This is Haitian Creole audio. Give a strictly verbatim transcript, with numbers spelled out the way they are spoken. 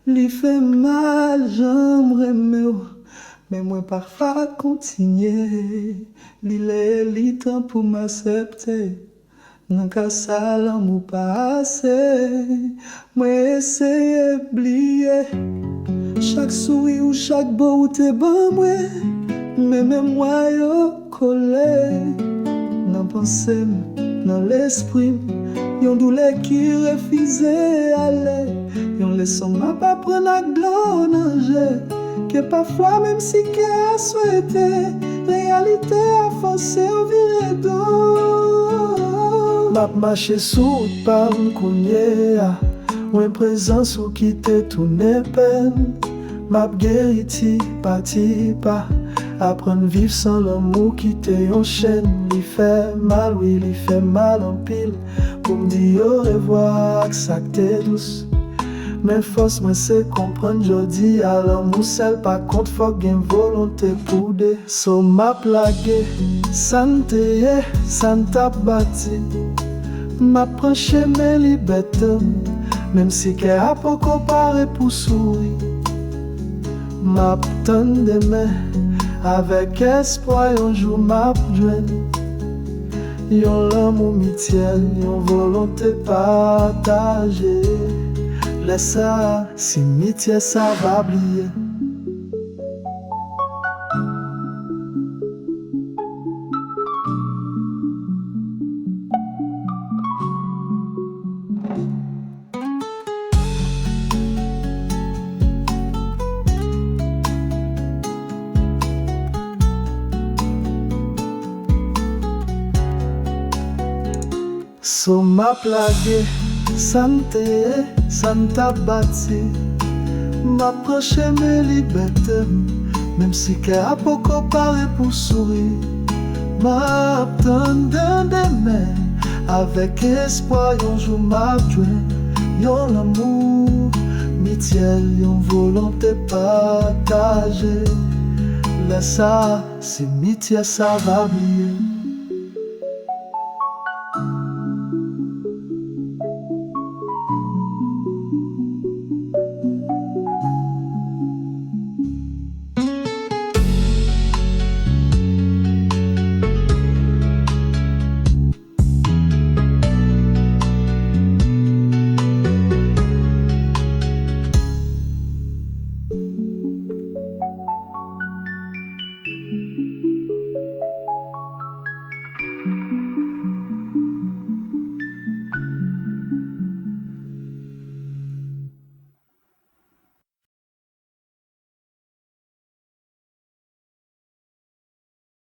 Li fè m mal, jan m renmen w, men mwen pa ka kontinye. Li lè, li tan pou m aksepte. Nan ka sa, lanmou pa ase. Mwen eseye bliye chak souri ou chak bo ou te ban mwen. Men memwa yo kole nan panse m, nan lespri m. Yon doulè ki refize ale. Yon leson m ap aprann ak dlo nan je. Ke pafwa, menm si kè a swete, reyalite a fòse w vire do. M ap mache sou wout pa m kounye a. Mwen prezans ou kite tounen pèn. M ap geri ti pa ti pa. Aprann viv san lanmou kite yon chèn. Li fè mal, wi, li fè mal anpil. Pou m di orevwa ak sa k te dous. Men fòs mwen se konprann jodi a lanmou sèl pa kont, fòk gen volonte pou de. So m ap lage sa n te ye, sa n t ap bati. M ap pran chemen libète m, menm si kè a poko pare pou souri. M ap tann demen avèk espwa yon jou m ap jwenn yon lanmou mityèl, yon volonte pataje. Lè sa a, simityè sa va bliye. So m ap lage sa n te ye, sa n t ap bati. M ap pran chemen libète m, menm si kè a poko pare pou souri. M ap tann demen avèk espwa yon jou m ap jwenn yon lanmou mityèl, yon volonte pataje. Lè sa a, simityè sa va bliye.